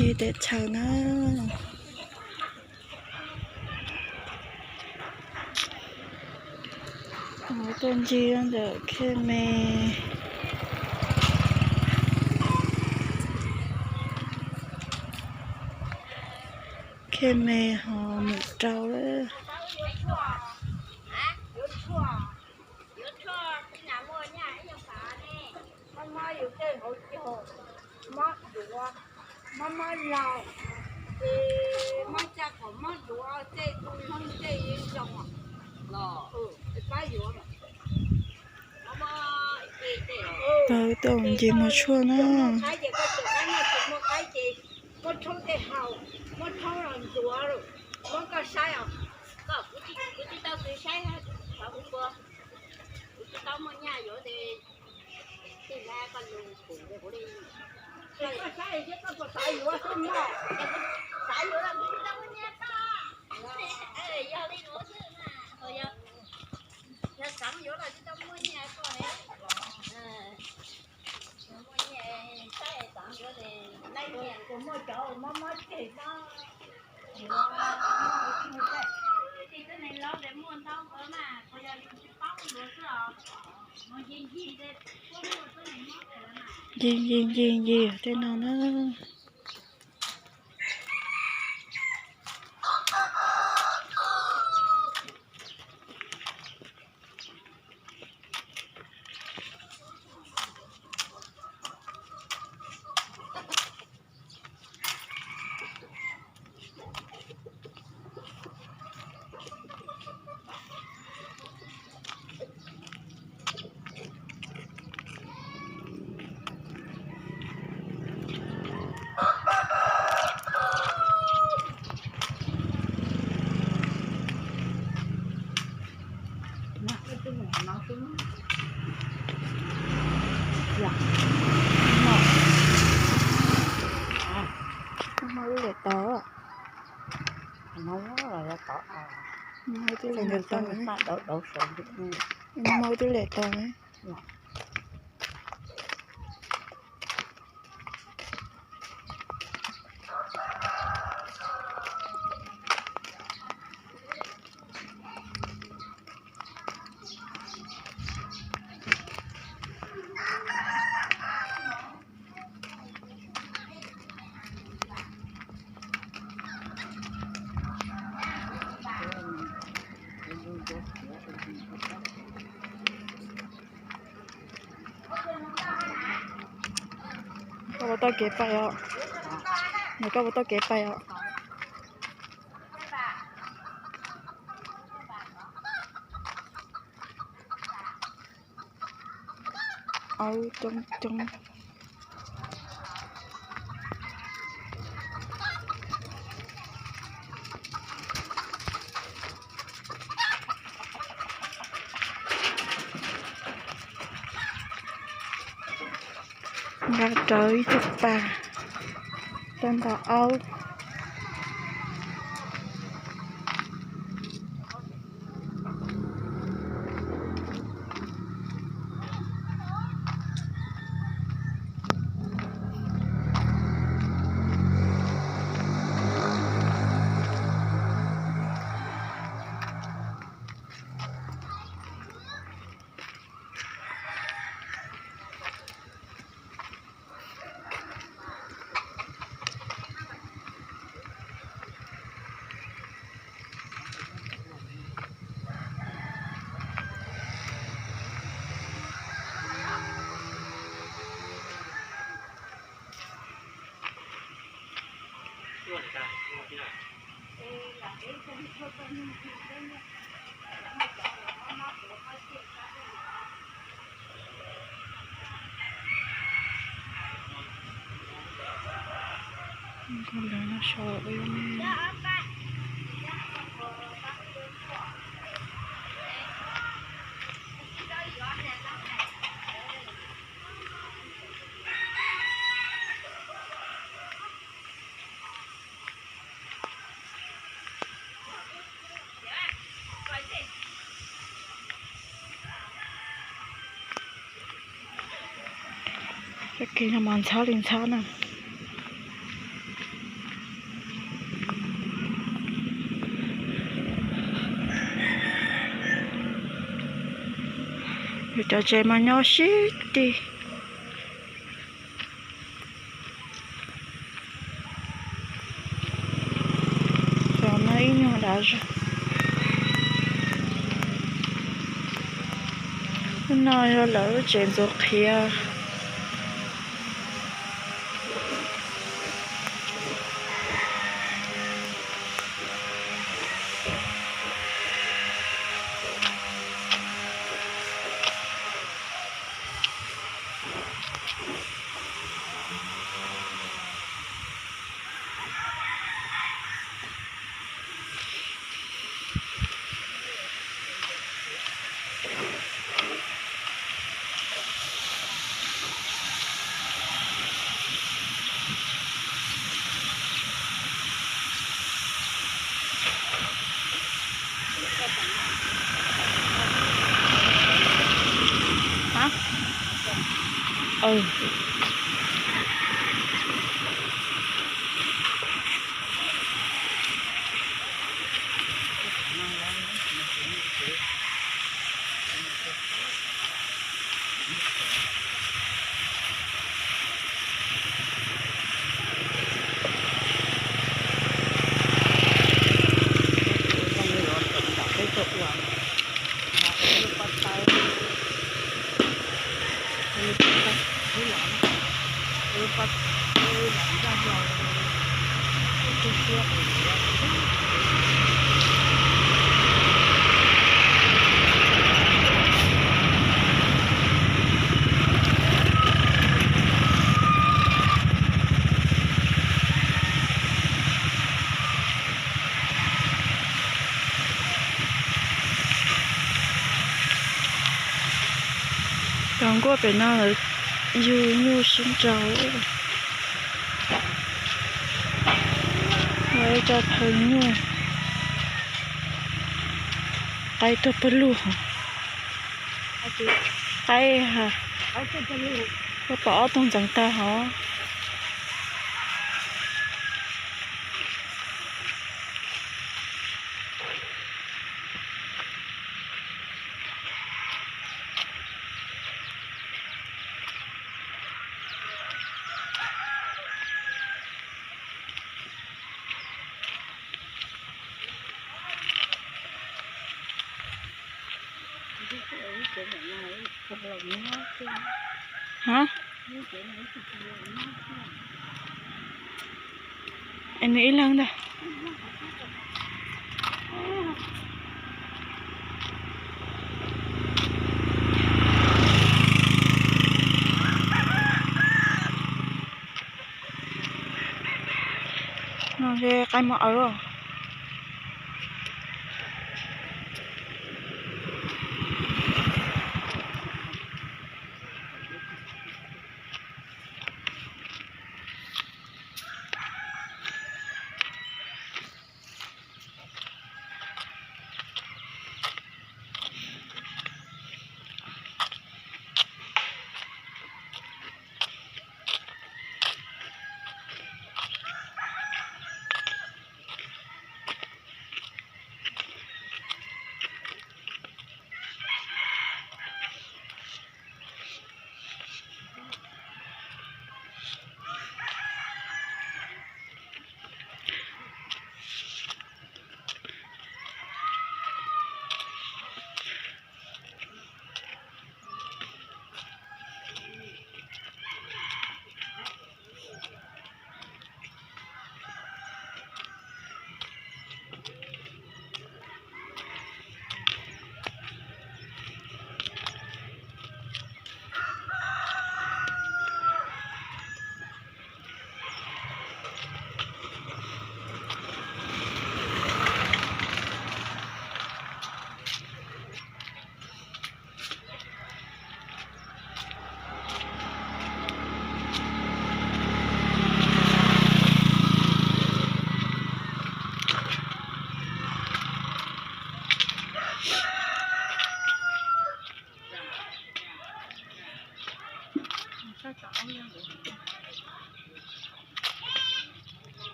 Ncig teb chaws na. Tuaj ncig ntawm Khej Me. Khej Me ho mus rau lawm. Pawg tuaj ncig muag tshuaj na. Ncig ncig ncig ncig tej no na. Muaj ib lwm tod. Muaj ib lwm tod. Muaj ib lwm tod. Koj puas tau kev pais os? Nws koj puas tau kev pais os? Aub coob coob. Nqa rawv ib tug pas tuaj ntaus aub. Txoj kev no mas ntxhab li ntxhab na. Cov tsev mas nyob sib tig. Cov no ib nyuag dav zog. Lub no yog lawv lub tsev ntxuav qhiav. Hả? Ừ. Cov nkuaj pem no lawv yug nyuj sib nraus. Ua ib co phawj nyuj, qaib tuag pawg lug. Qaib ha, koj pom ob tug ntxeev tag hov. Hov? Es nws ib leeg ntag. No ces qaib mos awv.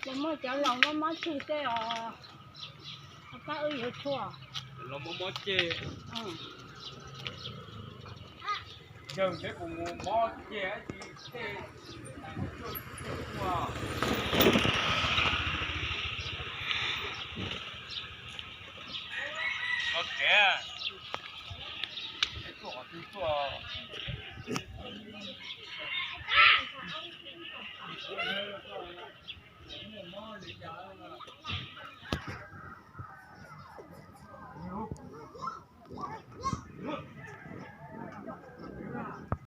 Ces muaj cov laus mob mob ceg tej os, pab wb yuav tshuaj. Laus mob mob ceg. Yawg neb puas mus mob ceg ib tsi tej, tshuaj tej